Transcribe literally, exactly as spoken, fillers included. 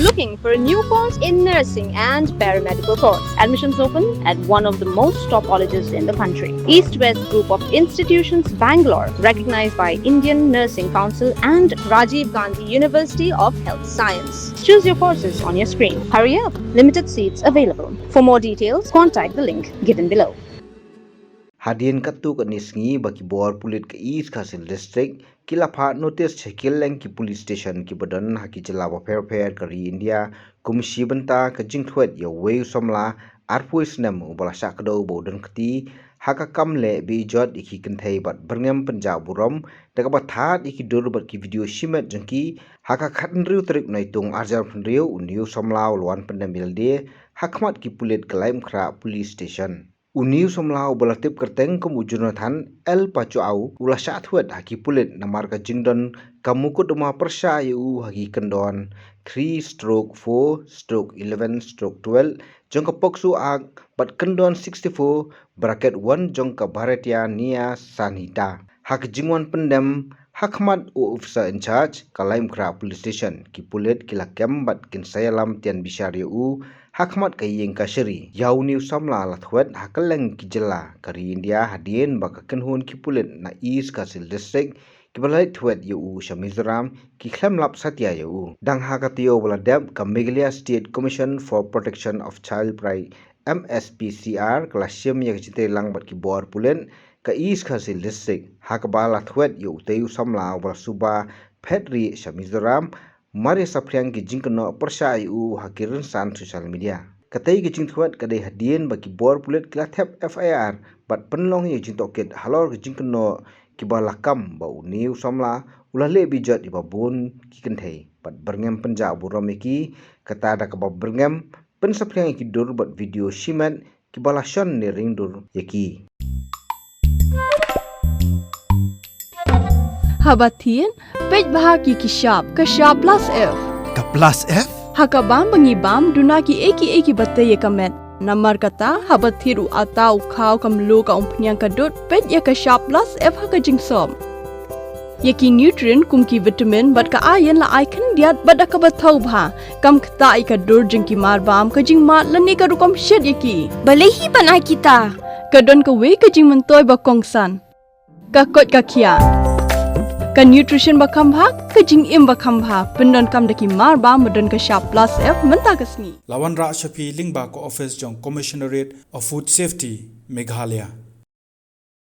Looking for a new course in nursing and paramedical course? Admissions open at one of the most top colleges in the country. East West Group of Institutions, Bangalore, recognized by Indian Nursing Council and Rajiv Gandhi University of Health Science. Choose your courses on your screen. Hurry up, limited seats available. For more details, contact the link given below. Hadien katto katne sngi ba ki bor pulit ka East Khasi Hills District ki la phah notice sha ki kylleng ki police station kiba don ha ki jylla bapher bapher ka ri India, kum shi bynta ka jingthwet ïa uwei u samla arphew snem uba la shah kdew ba u don kti ha ka kam leh beh jot ïa ki kynthei bad byrngem pynjahburom da kaba thad ïa ki dur bad ki video shimet jong ki. Ha ka khathynriew tarik Naitung arhajar hynriew, une u samla u la wan pyndem ïa lade ha khmat ki pulit ka Laitumkhrah Police Station. Une u samla uba la tip kyrteng kum u Jonathan L Pachuau u la shah thwet ha ki pulit namar ka jingdon ka mukotduma pyrshah ïa u ha ki kyndon three stroke four stroke eleven stroke twelve jong ka POCSO Act bad kyndon sixty-four bracket one jong ka Bharatiya Nyaya Sanhita. Ha ka jingwan pyndem ha khmat u officer in charge ka Laitumkhrah Police Station, ki pulit ki la kem bad kin sa ïalam tian bishar ïa u ha khmat ka ïing kashari. Ïa une u samla la thwet ha kylleng ki jylla ka ri India hadien ba ka kynhun ki pulit na East Khasi Hills District kiba la leit thwet ïa u sha Mizoram ki khlem lap satia ïa u. Dang ha ka taïew ba la dep, ka Meghalaya State Commission for Protection of Child Right, M S P C R, ka la shim ïa ka jingtreilang bad ki bor pulit ka East Khasi Hills District ha kaba la thwet ïa utei u samla uba la suba phet rieh sha Mizoram mar ïa saphriang ki jingkynnoh pyrshah ïa u ha ki rynsan social media. Katei ka jingthwet ka dei hadien ba ki bor pulit ki la thep F I R bad pynlong ïa ka jingtohkit halor ka jingkynnoh kiba la kam ba une u samla u la leh beh jot ïa ba bun ki kynthei bad byrngem pynjahburom ïa ki, kata da kaba byrngem pynsaphriang ïa ki dur bad video shimet kiba la shon ne ring dur ïa ki. Haba thied, peit bha ïa ki shap, ka shap plus F. Ka plus F? Ha ka bam ba ngi bam, duna kiei kiei kiba tei ïa ka met. Namar kata, haba thied u atta, u khaw, ka mluh, ka umphniang, ka dud, peit ïa ka shap plus F ha ka jingsop. Ïa ki nutrient kum ki vitamin bad ka iron la ai khyndiat bad da kaba thaw bha. Kam ktah ïa ka dur jong ki marbam, ka jingmad lane ka rukom shet ïa ki. Balei hi ban ai kita? Ka don kawei ka jingmyntoi ba kongsan. Ka koit ka khiah. Ka nutrition ba kham bha, ka jingim ba kham bha. Pyndonkam da ki marbam ba don ka shap plus F mynta ka sngi. La wanrah sha phi lyngba ka office jong Commissionerate of Food Safety, Meghalaya.